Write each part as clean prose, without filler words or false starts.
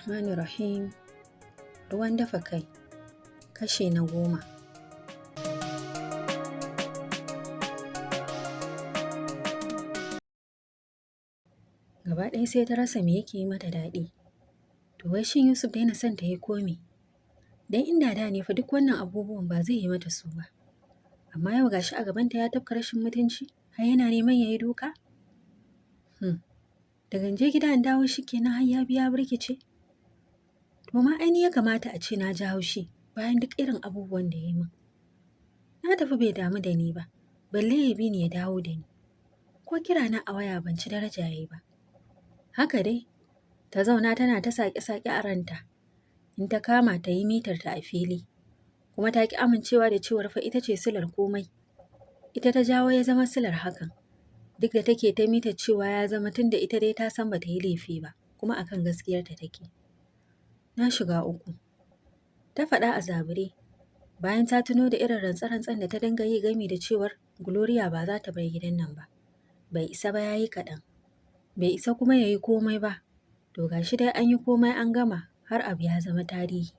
Bismillahirrahmanirrahim. Ruwan dafa kai, kashi na 10. Gaba ɗaya sai ta rasa me yake yi mata daɗi. To wai shin Yusuf daina son ta yi ko me? Dan inda da ne fa duk wannan abubuwan ba zai yi mata su ba. Amma yau gashi a gabanta ya tafka rashin mutunci, har yana neman ya yi duka? Daga in je gida in dawo shi kenan har ya biya birkice? To ma ai ni ya kamata a ce na ji haushi bayan duk irin abubuwan da ya yi min. Na tafi bai damu da ni ba, balle ya bi ni ya dawo da ni. Ko kira na a waya ban ci daraja ya yi ba. Haka dai, ta zauna tana ta saƙe-saƙe a ranta. In ta kama ta yi mitarta a fili, kuma ta ƙi amincewa da cewar fa ita ce silar komai. Ita ta jawo ya zama silar hakan. Duk da take ta mitar cewa ya zama tun da ita dai ta san ba ta yi laifi ba, kuma akan gaskiyarta take. Na shiga uku. Ta faɗa a zabure, bayan ta tuno da irin rantse-rantsen da ta dinga yi gami da cewar Gloria ba za ta bar gidan nan ba. Bai isa ba ya yi kaɗan. Bai isa kuma ya yi komai ba. To ga shi dai an yi komai an gama har abu ya zama tarihi.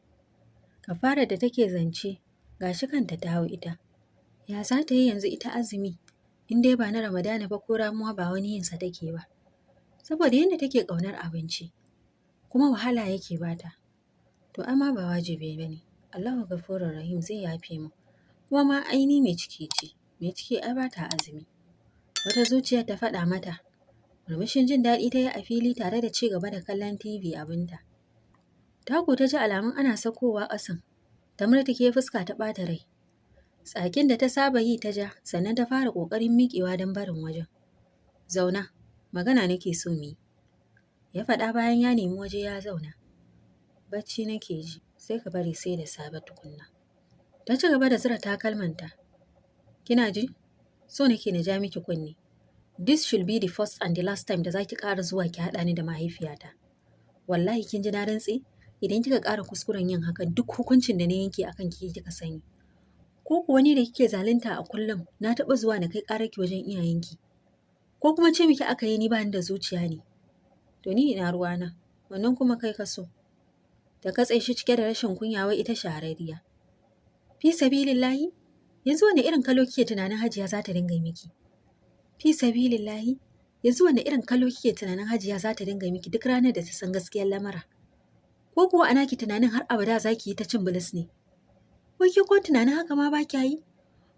Kafarar da take zance ga shi kanta ta hau ita. Ya za ta yi yanzu ita azumi in dai ba na Ramadana ba ko ramuwa ba wani yinsa take ba. Saboda yadda take ƙaunar abinci kuma wahala yake bata. To amma ba wajibi ba ne. Allahu Gafurur Rahim zai yafe mu. Kuma ma ai ni mai ciki ce, mai ciki ai ba ta azumi. Wata zuciyar ta faɗa mata. Murmushin jin daɗi ta yi a fili tare da ci gaba da kallon TV abinta. Taku ta ji alamun ana sakowa ƙasan. Ta murtuke fuska ta ɓata rai. Tsakin da ta saba yi ta ja, sannan ta fara ƙoƙarin miƙewa don barin wajen. Zauna, magana nake so mu yi. Ya faɗa bayan ya nemi waje ya zauna. Bacci nake ji, sai ka bari sai da safe tukunna. Ta ci gaba da zura takalmanta. Kina ji? So nake na ja miki kunne. This should be the first and the last time da za ki ƙara zuwa ki haɗa ni da mahaifiyata. Wallahi kin ji na rantse, idan kika ƙara kuskuren yin hakan duk hukuncin da na yanke akan ki kika sani. Ko kuwa ni da kike zalunta a kullum na taɓa zuwa na kai ƙararki wajen iyayenki. Ko kuma ce miki aka yi ni ba ni da zuciya ne. To ni ina ruwana, wannan kuma kai ka so. Ta katse shi cike da rashin kunya wai ita shahararriya. Fi sabilillahi, yanzu wane irin kallo kike tunanin Hajiya za ta dinga miki? Fi sabilillahi, yanzu wane irin kallo kike tunanin Hajiya za ta dinga miki duk ranar da ta san gaskiyar lamura? Ko kuwa ana ki tunanin har abada za ki yi ta cin bilis ne? Wai ke ko tunanin haka ma ba kya yi?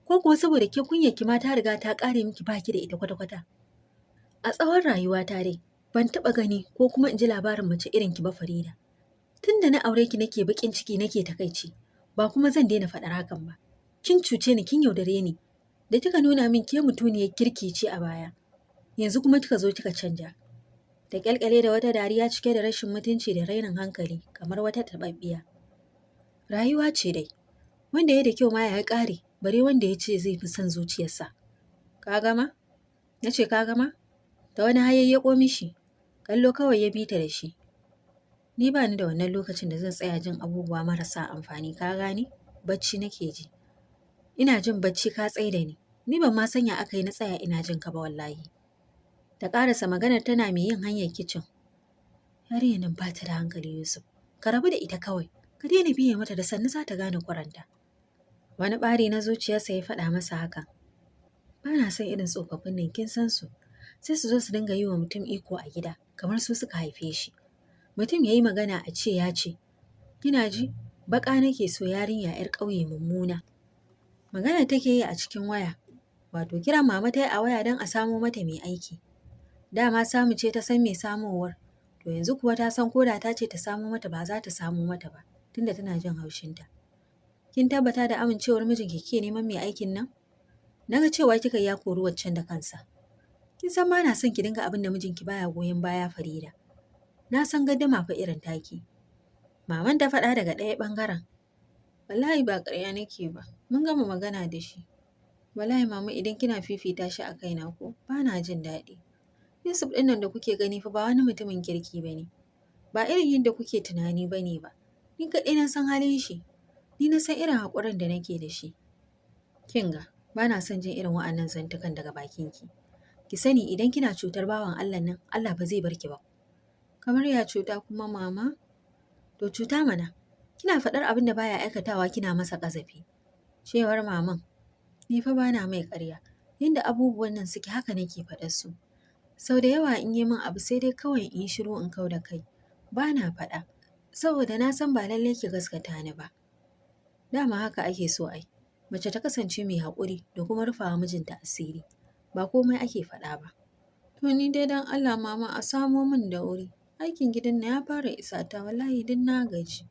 Ko kuwa saboda ke kunyar ki ma ta riga ta ƙare miki ba ki da ita kwata-kwata? A tsawon rayuwata dai, ban taɓa gani ko kuma in ji labarin mace irin ki ba Farida. Tun da na aure ki nake baƙin ciki nake takaici, ba kuma zan daina faɗar hakan ba. Kin cuce ni kin yaudare ni, da kika nuna min ke mutuniyar kirki ce a baya. Yanzu kuma kika zo kika canja. Ta ƙyalƙyale da wata dariya cike da rashin mutunci da rainin hankali kamar wata taɓaɓɓiya. Rayuwa ce dai, wanda ya da kyau ma ya ƙare, bare wanda ya ce zai fi son zuciyarsa. Ka gama? Na ce ka gama? Ta wani hayayyaƙo mishi, kallo kawai ya bi ta da shi. Ni ba ni da wannan lokacin da zan tsaya jin abubuwa marasa amfani, ka gane? Bacci nake ji. Ina jin bacci ka tsai da ni. Ni ban ma sanya aka yi na tsaya ina jin ka ba wallahi. Ta ƙarasa maganar tana mai yin hanyar kicin. Yarinyar nan ba ta da hankali Yusuf. Ka rabu da ita kawai. Ka daina biye mata da sannu za ta gane kuranta. Wani ɓari na zuciyarsa ya faɗa masa hakan. Ba na son irin tsofaffin nan kin san su. Sai su zo su dinga yi wa mutum iko a gida kamar su suka haife shi. Mutum ya yi magana a ce ya ce, kina ji, baƙa nake so yarinya 'yar ƙauye mummuna. Magana take yi a cikin waya, wato kiran mama ta yi a waya don a samo mata mai aiki. Dama Samu ce ta san mai samowar, to yanzu kuwa ta san koda ta ce ta samo mata ba za ta samo mata ba, tunda tana jin haushinta. Kin tabbata da amincewar mijinki kike neman mai aikin nan? Na ga cewa kika ya kori waccan da kansa. Kin san ba na son ki dinga abin da mijinki baya goyon baya Farida. Na san gaddama fa irin taki. Maman ta faɗa daga ɗaya ɓangaren. Wallahi ba ƙarya nake ba, mun gama magana da shi. Wallahi mama idan kina fifita shi a kaina ko ba na jin daɗi. Yusuf ɗin nan da kuke gani fa ba wani mutumin kirki ba ne. Ba irin yadda kuke tunani ba ne ba. Ni kaɗai na san halin shi. Ni na san irin haƙurin da nake da shi. Kin ga, ba na son jin irin wa'annan zantukan daga bakinki. Ki sani idan kina cutar bawan Allah nan, Allah ba zai bar ki ba. Kamar ya cuta kuma mama? To cuta mana, kina faɗar abin da baya aikatawa kina masa ƙazafi. Cewar maman, ni fa bana mai ƙarya, yanda abubuwan nan suke haka nake faɗar su. Sau da yawa in yi min abu sai dai kawai in yi shiru in kau da kai. Bana faɗa, saboda na san ba lallai ki gaskata ni ba. Dama haka ake so ai. Mace ta kasance mai haƙuri da kuma rufawa mijinta asiri. Ba komai ake faɗa ba. To ni dai don Allah mama a samo min da wuri. Aikin gidan nan ya fara isa ta wallahi duk na gaji.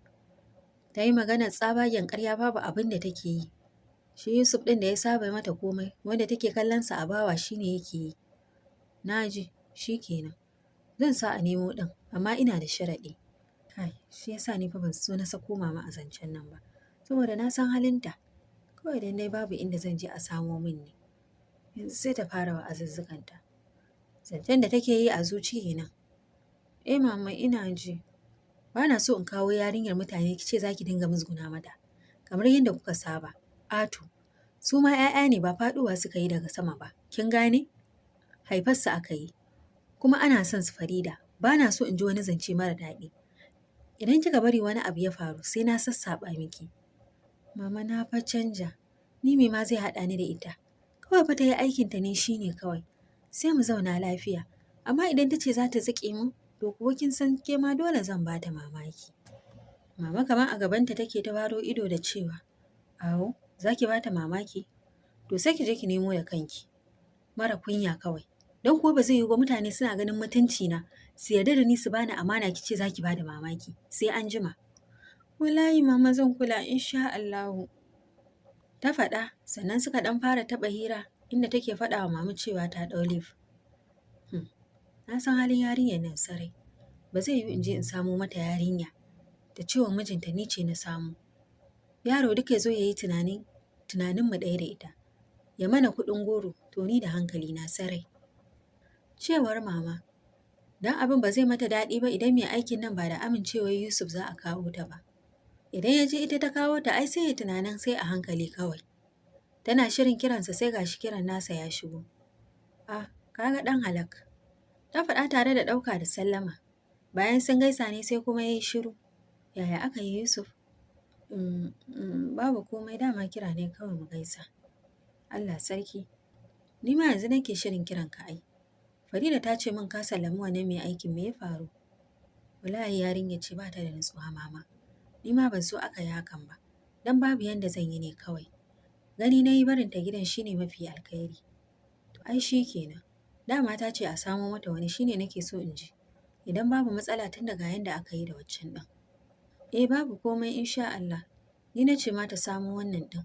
Ta yi maganar tsabagen ƙarya babu abin da take yi. Shi Yusuf ɗin da ya saba mata komai wanda take kallon sa a bawa shi ne yake yi. Na ji, shi kenan. Zan sa a nemo ɗin, amma ina da sharaɗi. Kai, shi yasa ni fa ban so na sako mama a zancen nan ba. Saboda na san halinta. Kawai dan dai babu inda zan je a samo min ne. Yanzu sai ta fara wa'azuzzukanta. Zancen da take yi a zuci kenan. Eh mama ina ji. Ba na so in kawo yarinyar mutane ki ce za ki dinga musguna mata. Kamar yadda kuka saba. Ato, su ma 'ya'ya ne ba faɗowa suka yi daga sama ba. Kin gane? Haifarsu aka yi. Kuma ana son su Farida. Ba na so in ji wani zance mara daɗi. Idan kika bari wani abu ya faru sai na sassaɓa miki. Mama na fa canja. Ni me ma zai haɗa ni da ita? Kawai fa ta yi aikinta ne shi ne kawai. Sai mu zauna lafiya. Amma idan ta ce za ta zaƙe mu, to kuwa kin san ke ma dole zan ba ta mamaki. Mama kamar a gabanta take ta waro ido da cewa, Awo, za ki ba ta mamaki? To sai ki je ki nemo da kanki. Mara kunya kawai. Don kuwa ba zai yiwu ba mutane suna ganin mutunci na su yarda da ni su bani amana ki ce za ki ba da mamaki. Sai an jima. Wallahi mama zan kula insha Allahu. Ta faɗa sannan suka ɗan fara taɓa hira inda take faɗa wa mama cewa ta ɗau leave. Na san halin yarinyar nan sarai. Ba zai yiwu in je in samo mata yarinya ta ce wa mijinta ni ce na samo. Yaro duka ya zo ya yi tunanin tunanin mu ɗaya da ita. Ya mana kuɗin goro to ni da hankali na sarai. Cewar mama, don abin ba zai mata daɗi ba idan mai aikin nan ba da amincewar Yusuf za a kawo ta ba. Idan ya ji ita ta kawo ta ai sai ya tunanin sai a hankali kawai. Tana shirin kiransa sai gashi kiran nasa ya shigo. Ah, ka ga ɗan halak. Ta faɗa tare da ɗauka da sallama. Bayan sun gaisa ne sai kuma ya yi shiru. Yaya aka yi Yusuf? Babu komai dama kira ne kawai mu gaisa. Allah sarki. Ni ma yanzu nake shirin kiran ka ai. Farida ta ce min ka sallami wannan mai aikin me ya faru? Wallahi yarinya ce ba ta da nutsuwa mama. Ni ma ban so aka yi hakan ba. Dan babu yanda zan yi ne kawai. Gani na yi barin ta gidan shine mafi alkhairi. To ai shi kenan. Dama ta ce a samo mata wani shine nake so in ji. Idan babu matsala tun daga yanda aka yi da waccan ɗin. Eh babu komai insha Allah. Ni na ce ma ta samo wannan ɗin.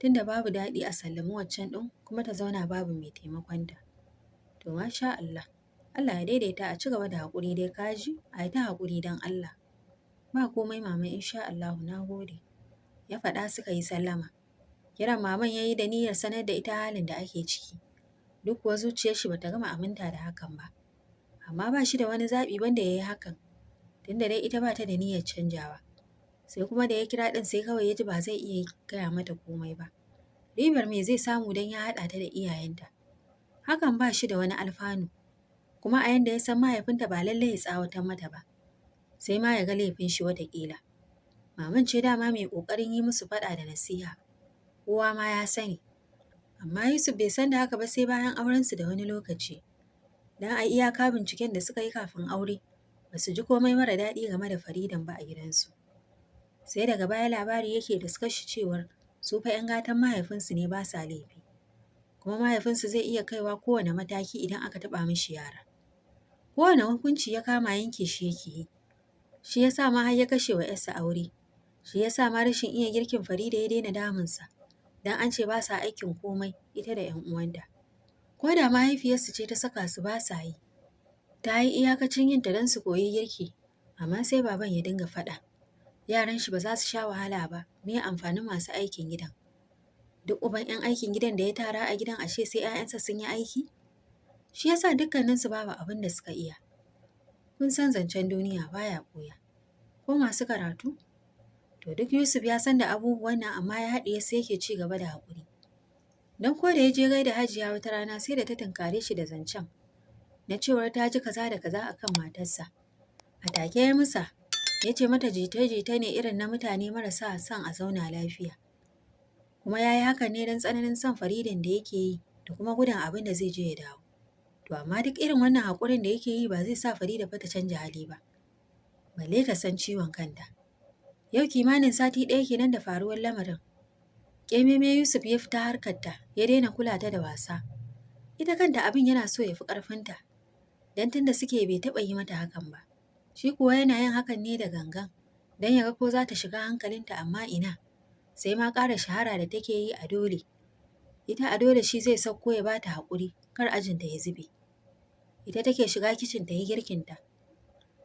Tunda babu daɗi a sallami waccan ɗin kuma ta zauna babu mai taimakonta. To masha Allah. Allah ya daidaita a ci gaba da haƙuri dai kaji, a yi ta haƙuri don Allah. Ba komai mama insha Allahu na gode. Ya faɗa suka yi sallama. Kiran maman ya yi da niyyar sanar da ita halin da ake ciki. Duk kuwa zuciyar shi bata gama aminta da hakan ba. Amma ba shi da wani zaɓi banda ya yi hakan. Tunda dai ita ba ta da niyyar canjawa. Sai kuma da ya kira ɗin sai kawai ya ji ba zai iya gaya mata komai ba. Ribar me zai samu don ya haɗa ta da iyayenta? Hakan ba shi da wani alfanu. Kuma a yanda ya san mahaifinta ba lallai ya tsawatar mata ba. Sai ma ya ga laifin shi wataƙila. Maman ce dama mai ƙoƙarin yi musu faɗa da nasiha. Kowa ma ya sani. Amma Yusuf bai san da haka ba sai bayan aurensu da wani lokaci. Don a iyaka binciken da suka yi kafin aure, ba su ji komai mara daɗi game da Faridan ba a gidansu. Sai daga baya labari yake riskar shi cewar su fa 'yan gatan mahaifinsu ne ba sa laifi. Kuma mahaifinsu zai iya kaiwa kowane mataki idan aka taɓa mishi yara. Kowane hukunci ya kama yanke shi yake yi. Shi ya sa ma har ya kashe wa 'yarsa aure. Shi ya sa ma rashin iya girkin Farida ya daina damunsa. Don an ce ba sa aikin komai ita da 'yan uwanta. Ko da mahaifiyarsu ce ta saka su ba sa yi. Ta yi iyakacin yinta don su koyi girki, amma sai baban ya dinga faɗa. Yaran shi ba za su sha wahala ba, me amfanin masu aikin gidan? Duk uban 'yan aikin gidan da ya tara a gidan ashe sai 'ya'yansa sun yi aiki? Shi ya sa dukkaninsu babu abin da suka iya. Kun san zancen duniya baya ɓuya. Ko masu karatu? To duk Yusuf ya san da abubuwan nan amma ya haɗiye sai yake ci gaba da haƙuri. Don ko da ya je gaida Hajiya wata rana sai da ta tunkare shi da zancen. Na cewar ta ji kaza da kaza akan matarsa. A take ya musa Ya ce mata jita-jita ne irin na mutane marasa son a zauna lafiya. Kuma ya yi hakan ne don tsananin son Faridan da yake yi da kuma gudun abin da zai je ya dawo. To amma duk irin wannan haƙurin da yake yi ba zai sa Farida fa ta canja hali ba. Balle ta san ciwon kanta. Yau kimanin sati ɗaya kenan da faruwar lamarin. Ƙememe Yusuf ya fita harkarta, ya daina kula ta da wasa. Ita kanta abin yana so ya fi ƙarfinta. Don tunda suke bai taɓa yi mata hakan ba. Shi kuwa yana yin hakan ne da gangan, don ya ga ko za ta shiga hankalinta, amma ina. Sai ma ƙara shahara da take yi a dole. Ita a dole shi zai sauko ya bata haƙuri, kar ajinta ya zube. Ita take shiga kicin ta yi girkinta.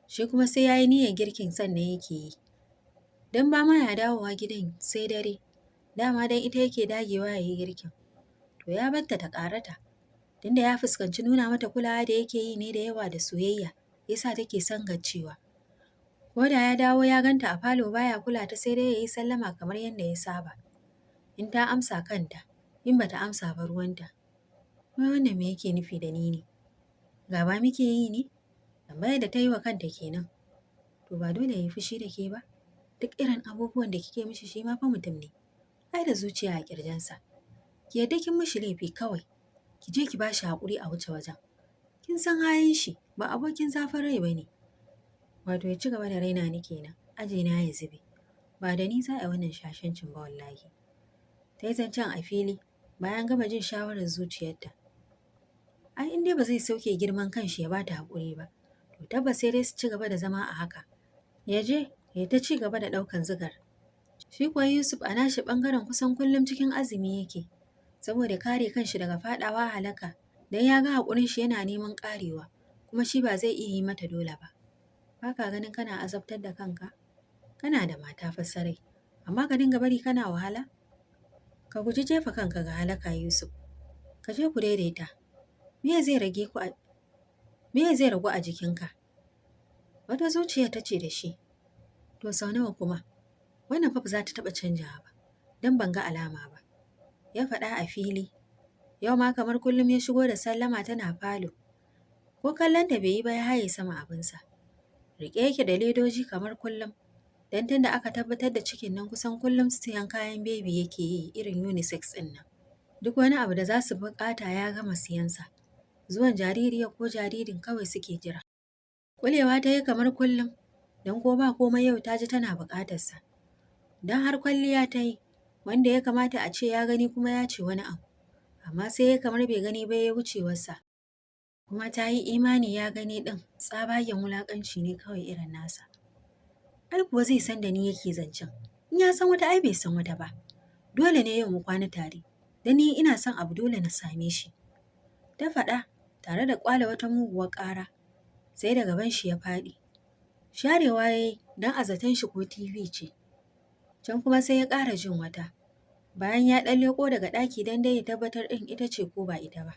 Shi kuma sai ya yi niyyar girkin sannan yake yi. Don ba ma ya dawowa gidan sai dare, dama don ita yake dagewa ya yi girkin. To ya barta ta ƙarata. Tunda ya fuskanci nuna mata kulawa da yake yi ne da yawa da soyayya, yasa take sangancewa. Ko da ya dawo ya ganta a falo, baya kula ta, sai dai ya yi sallama kamar yadda ya saba. In ta amsa kanta, in bata amsa ba ruwanta. Wai wannan me yake nufi da ni ne? Gaba muke yi ne? Tambayar da ta yi wa kanta kenan. To ba dole ya yi fushi da ke ba? Duk irin abubuwan da kike mishi, shi ma fa mutum ne. Ai da zuciya a ƙirjinsa. Ki yadda kin mishi laifi kawai. Ki je ki ba shi haƙuri a wuce wajen. Kin san halin shi, ba abokin zafin rai ba ne. Wato ya ci gaba da raina ni kenan, ajina ya zube. Ba da ni za a yi wannan shashancin ba wallahi. Ta yi zancen a fili bayan gama jin shawarar zuciyarta. Ai in dai ba zai sauke girman kanshi ya bata haƙuri ba, to tabbas sai dai su ci gaba da zama a haka. Ya je ya ta ci gaba da ɗaukan zigar. Shi kuwa Yusuf a nashi ɓangaren kusan kullum cikin azumi yake, saboda kare kanshi daga faɗawa halaka, don ya ga haƙurin shi yana neman ƙarewa, kuma shi ba zai iya yi mata dole ba. Ba ka ganin kana azabtar da kanka? Kana da mata fa sarai, amma ka dinga bari kana wahala? Ka guji jefa kanka ga halaka, Yusuf. Ka je ku daidaita. Me zai ragu a jikinka? Wata zuciya ta ce da shi, to sau nawa kuma? Wannan fa ba za ta taɓa canjawa ba, don ban ga alama ba. Ya faɗa a fili. Yau ma kamar kullum ya shigo da sallama tana falo. Ko kallon ta bai yi ba, ya haye sama abinsa. Riƙe yake da ledoji kamar kullum. Don tunda aka tabbatar da cikin nan, kusan kullum siyan kayan baby yake yi, irin unisex ɗin nan. Duk wani abu da za su buƙata ya gama siyansa. Zuwan jaririyar ko jaririn kawai suke jira. Kulewa ta yi kamar kullum, don ko ba komai yau ta ji tana buƙatarsa. Don har kwalliya ta yi, wanda ya kamata a ce ya gani kuma ya ce wani abu. Amma sai ya kamar bai gani ba, ya wucewarsa. Kuma ta yi imani ya gani ɗin, tsabagen wulaƙanci ne kawai irin nasa. Ai kuwa zai san da ni yake zancen. In ya san wata, ai bai san wata ba. Dole ne yau mu kwana tare, don ni ina son abu dole na same shi. Ta faɗa tare da ƙwala wata muguwar ƙara. Sai da gaban shi ya faɗi. Sharewa ya yi don a zaton shi ko TV ce. Can kuma sai ya ƙara jin wata. Bayan ya ɗan leƙo daga ɗaki don dai ya tabbatar ɗin ita ce ko ba ita ba.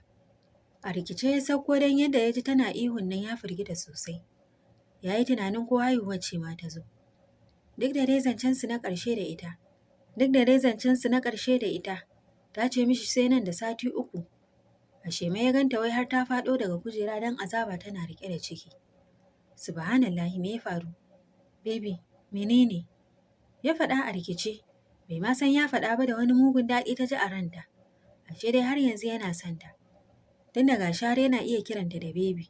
A rikice ya sauko, don yadda ya ji tana ihun nan ya firgita sosai. Ya yi tunanin ko haihuwar ce ma ta zo. Duk da dai zancensu na ƙarshe da ita, ta ce mishi sai nan da sati 3. A sheme ya ganta, wai har ta faɗo daga kujera don azaba, tana riƙe da ciki. Subhanallahi, me ya faru? Baby, menene? Ya faɗa a rikice. Bai ma san ya faɗa ba, da wani mugun daɗi ta ji a ranta. Ashe dai har yanzu yana son ta. Tun daga share yana iya kiranta da baby.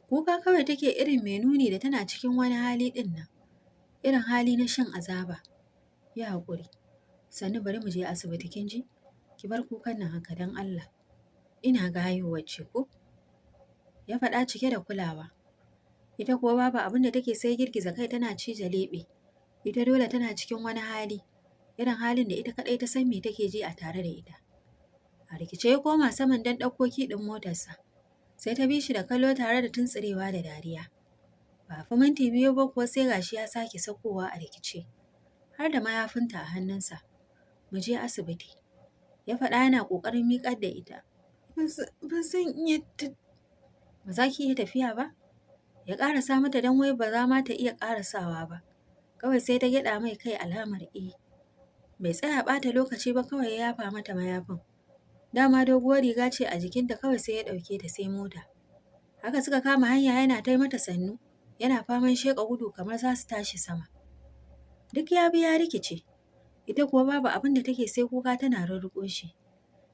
Kuka kawai take, irin mai nuni da tana cikin wani hali ɗin nan. Irin hali na shan azaba. Yi haƙuri. Sannu, bari mu je asibiti, kin ji? Ki bar kukan nan haka don Allah. Ina ga haihuwar ce ko? Ya faɗa cike da kulawa. Ita kuwa babu abin da take sai girgiza kai tana cije leɓe. Ita dole tana cikin wani hali, irin halin da ita kaɗai ta san me take ji a tare da ita. A rikice ya koma saman don ɗauko key ɗin motarsa. Sai ta bi shi da kallo tare da tuntsirewa da dariya. Ba fi minti 2 ba kuwa sai gashi ya sake saukowa a rikice, har da mayafinta a hannunsa. Mu je asibiti. Ya faɗa yana ƙoƙarin miƙar da ita. Ba zan iya. Ba za ki iya tafiya ba? Ya ƙarasa mata don wai ba za ma ta iya ƙarasawa ba. Kawai sai ta gyaɗa mai kai alamar e. Bai tsaya ɓata lokaci ba, kawai ya yafa mata mayafin. Dama doguwar riga ce a jikinta, kawai sai ya ɗauke ta sai mota. Haka suka kama hanya, yana ta mata sannu, yana Yana faman sheƙa gudu kamar za su tashi sama. Duk ya bi ya rikice. Ita kuwa babu abin da take sai kuka tana rurruƙo shi.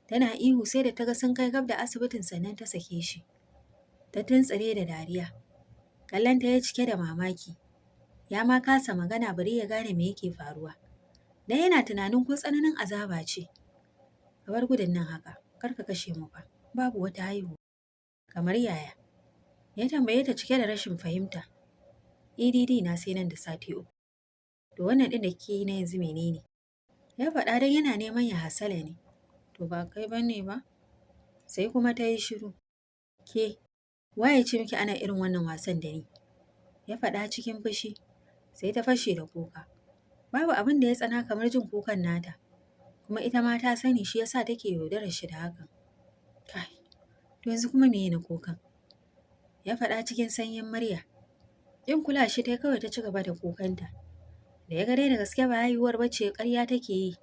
Tana ihu sai da ta ga sun kai gab da asibitin sannan ta sake shi. Ta tuntsire da dariya. Kallonta ya cike da mamaki. Ya ma kasa magana bari ya gane me yake faruwa. Dan yana tunanin ko tsananin azaba ce. Ka bar gudun nan haka, kar ka kashe mu fa. Babu wata haihuwa. Kamar yaya? Ya tambaye ta cike da rashin fahimta. EDD na sai nan da sati 3. To wannan ɗin da kike yi na yanzu menene? Ya faɗa don yana neman ya hasala ne. To ba kai ba ne ba? Sai kuma ta yi shiru. Ke, waye ce miki ana irin wannan wasan da ni? Ya faɗa cikin fushi. Sai ta fashe da kuka. Babu abin da ya tsana kamar jin kukan nata. Kuma ita ma ta sani, shi yasa take yaudarar shi da hakan. Kai, to yanzu kuma meye na kukan? Ya faɗa cikin sanyin murya. Ƙin kula shi ta kawai, ta ci gaba da kukanta. Da ya ga dai da gaske ba haihuwar bace, ƙarya take yi.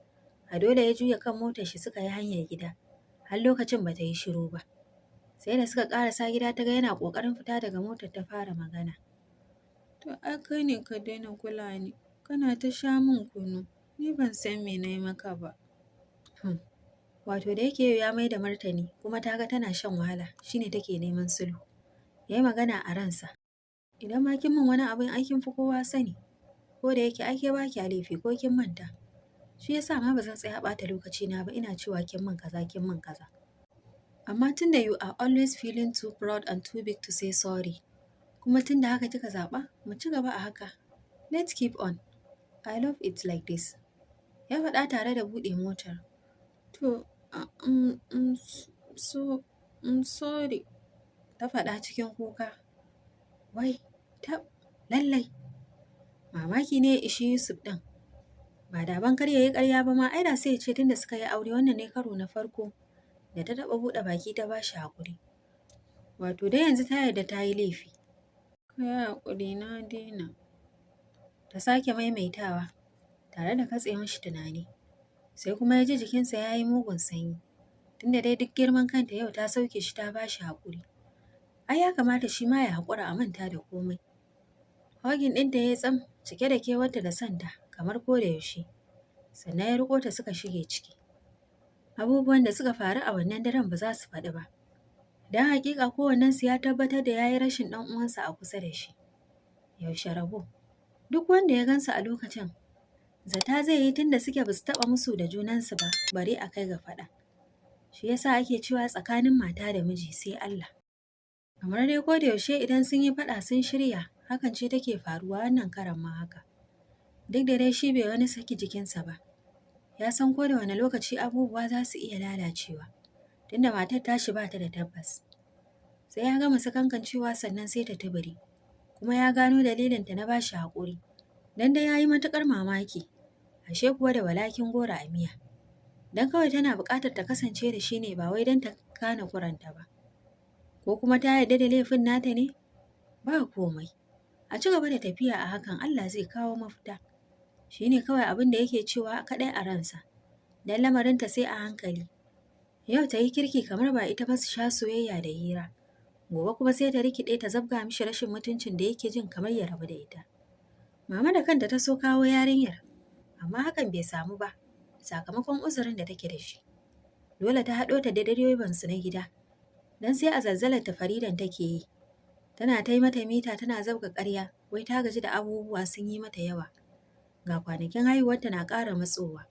A dole ya juya kan motar shi suka yi hanyar gida. Har lokacin ba ta yi shiru ba. Sai da suka ƙarasa gida ta ga yana ƙoƙarin fita daga motar ta fara magana. To ai kai ne ka daina kula ni, kana ta sha min kunu, ni ban san me na yi maka ba. Wato da yake yau ya mai da martani kuma ta ga tana shan wahala, shine take neman sulhu. Ya yi magana a ransa. Idan ma kin min wani abin, ai kin fi kowa sani. Ko da yake ai ke ba kya laifi, ko kin manta. Shi yasa ma ba zan tsaya ɓata lokaci na ba ina cewa kin min kaza, kin min kaza. Amma tunda you are always feeling too proud and too big to say sorry. Kuma tunda haka kika zaɓa, mu ci gaba a haka. Let's keep on. I love it like this. Ya faɗa tare da buɗe motar. To, so, I'm sorry. Ta faɗa cikin kuka. Wai, tab, lallai. Mamaki ne ya ishi Yusuf ɗin. Ba da ban kar ya yi ƙarya ba ma, ai da sai ya ce tunda suka yi aure wannan ne karo na farko da ta taɓa buɗe baki ta ba shi haƙuri. Wato dai yanzu ta yarda ta yi laifi. Ka yi haƙuri, na daina. Ta sake maimaitawa tare da katse mishi tunani. Sai kuma ya ji jikinsa ya yi mugun sanyi. Tunda dai duk girman kanta yau ta sauke shi ta ba shi haƙuri. Ai ya kamata shi ma ya haƙura a manta da komai. Hugging ɗinta ya yi tsam, cike da kewarta da santa kamar ko da yaushe. Sannan ya riƙo ta suka shige ciki. Abubuwan da suka faru a wannan daren ba za su faɗi ba. Don haƙiƙa kowannensu ya tabbatar da ya yi rashin ɗan uwansa a kusa da shi. Yaushe rabo? Duk wanda ya gansu a lokacin, zata zai yi tunda suke ba su taɓa musu da junansu ba, bare a kai ga faɗa. Shi yasa ake cewa tsakanin mata da miji sai Allah. Kamar dai ko da yaushe idan sun yi faɗa sun shirya, hakan ce take faruwa wannan karan ma haka. Duk da dai shi bai wani saki jikinsa ba. Ya san ko da wane lokaci abubuwa za su iya lalacewa, tunda matar tashi ba ta da tabbas. Sai ya gama sakankancewa sannan sai ta tubure. Kuma ya gano dalilinta na ba shi haƙuri. Dan dai ya yi matuƙar mamaki, ashe kuwa da walakin goro a miya. Don kawai tana buƙatar ta kasance da shi ne, ba wai don ta gane kuranta ba. Ko kuma ta yarda da laifin nata ne? Ba komai. A ci gaba da tafiya a hakan, Allah zai kawo mafita. Shi ne kawai abin da yake cewa kaɗai a ransa. Don lamarinta sai a hankali. Yau ta yi kirki kamar ba ita ba, su sha soyayya da hira. Gobe kuma sai ta rikide ta zabga mishi rashin mutuncin da yake jin kamar ya rabu da ita. Mama da kanta ta so kawo yarinyar, amma hakan bai samu ba, sakamakon uzurin da take da shi. Dole ta haɗo ta da direbansu na gida, don sai a zazzalar ta Faridan take yi. Tana ta yi mata mita, tana zabga ƙarya, wai ta gaji da abubuwa sun yi mata yawa. Ga kwanakin haihuwarta na ƙara matsowa.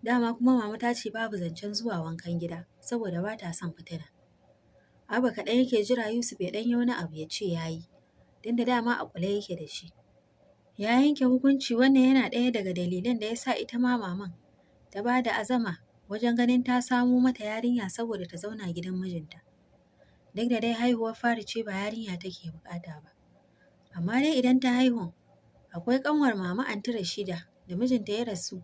Dama kuma mama ta ce babu zancen zuwa wankan gida saboda ba ta son fitina. Abu kaɗan yake jira Yusuf ya ɗan yi wani abu ya ce ya yi, don da dama a kula yake da shi. Ya yanke hukunci wannan yana ɗaya daga dalilan da ya sa ita ma maman ta ba da azama wajen ganin ta samo mata yarinya saboda ta zauna gidan mijinta. Duk da dai haihuwar fari ce, ba yarinya take buƙata ba. Amma dai idan ta haihu, akwai ƙanwar mama, Anti Rashida, da mijinta ya rasu,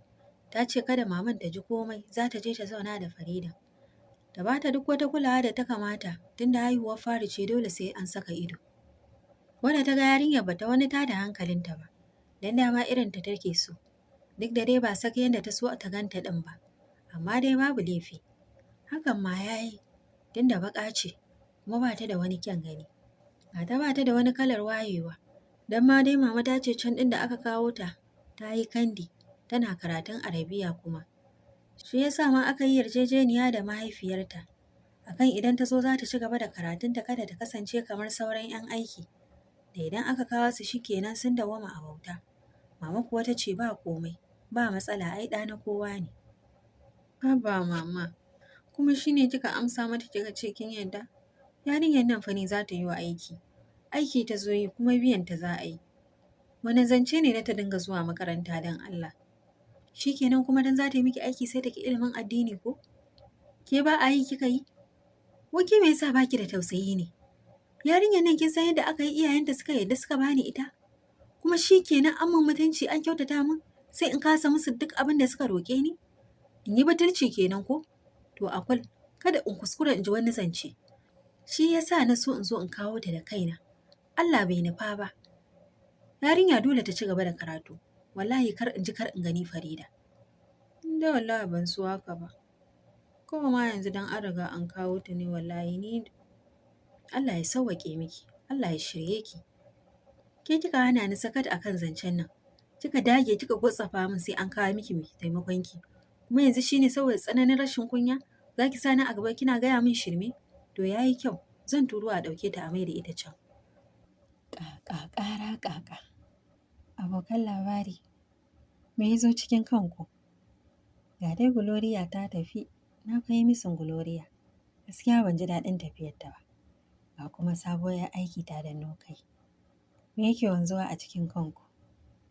ta ce kada maman ta ji komai, za ta je ta zauna da Farida. Ta ba ta duk wata kulawa da ta kamata, tunda haihuwar fari ce dole sai an saka ido. Wadda ta ga yarinyar bata wani tada hankalinta ba, don dama irin ta take so. Duk da dai ba saka yadda ta so ta ganta ɗin ba, amma dai babu laifi. Hakan ma ya yi, tunda baƙa ce, kuma ba ta da wani kyan gani. Ga ta ba ta da wani kalar wayewa. Don ma dai mama ta ce can ɗin da aka kawo ta, ta yi kandi, tana karatun Arabiya kuma. Shi ya sa ma aka yi yarjejeniya da mahaifiyarta, akan idan ta zo za ta ci gaba da karatunta kada ta kasance kamar sauran 'yan aiki, da idan aka kawo su shi kenan sun dawwama a bauta. Mama kuwa ta ce ba komai, ba matsala ai ɗa na kowa ne. Haba mama, kuma shi ne kika amsa mata kika ce kin yarda? Yarinyar nan fa ni za ta yi wa aiki. Aiki ta zo yi kuma biyan ta za a yi. Wane zance ne na ta dinga zuwa makaranta don Allah? Shi kenan kuma don za ta yi miki aiki sai ta ki ilimin addini ko? Ke ba a yi kika yi? Wai ke me yasa baki da tausayi ne? Yarinyar nan kin san yadda aka yi iyayenta suka yarda suka bani ita? Kuma shi kenan an mun mutunci an kyautata min sai in kasa musu duk abin da suka roƙe ni? In yi butulci kenan ko? To akul, kada in kuskura in ji wani zance. Shi ya sa na so in zo in kawo ta da kaina. Allah bai nufa ba. Yarinya dole ta ci gaba da karatu. Wallahi kar in ji kar in gani Farida. Ni dai wallahi ban so haka ba. Kawai ma yanzu don an riga an kawo ta ne wallahi ni. Allah ya sauwaƙe miki, Allah ya shirye ki. Ke kika hana ni sakat a kan zancen nan. Kika dage kika gwatsafa min sai an kawo miki mai taimakon ki. Kuma yanzu shine saboda tsananin rashin kunya za ki sa ni a gaba kina gaya min shirme? To ya yi kyau, zan turo a ɗauke ta a mai da ita can. Ƙaƙa ƙara ƙaƙa. Abokan labari, me ya zo cikin kanku? Ga dai Gloria ta tafi, na fa yi missing Gloria. Gaskiya ban ji daɗin tafiyarta ba. Ga kuma sabuwar aiki ta danno kai. Me yake wanzuwa a cikin kanku?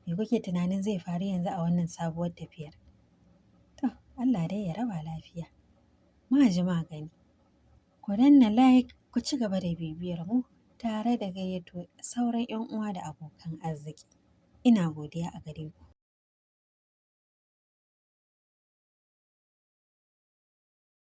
Me kuke tunanin zai faru yanzu a wannan sabuwar tafiyar? To, Allah dai ya raba lafiya. Ma ji ma gani. Ku danna like, ku ci gaba da bibiyar mu tare da gayyato sauran 'yan uwa da abokan arziki. Ina godiya a gare ku.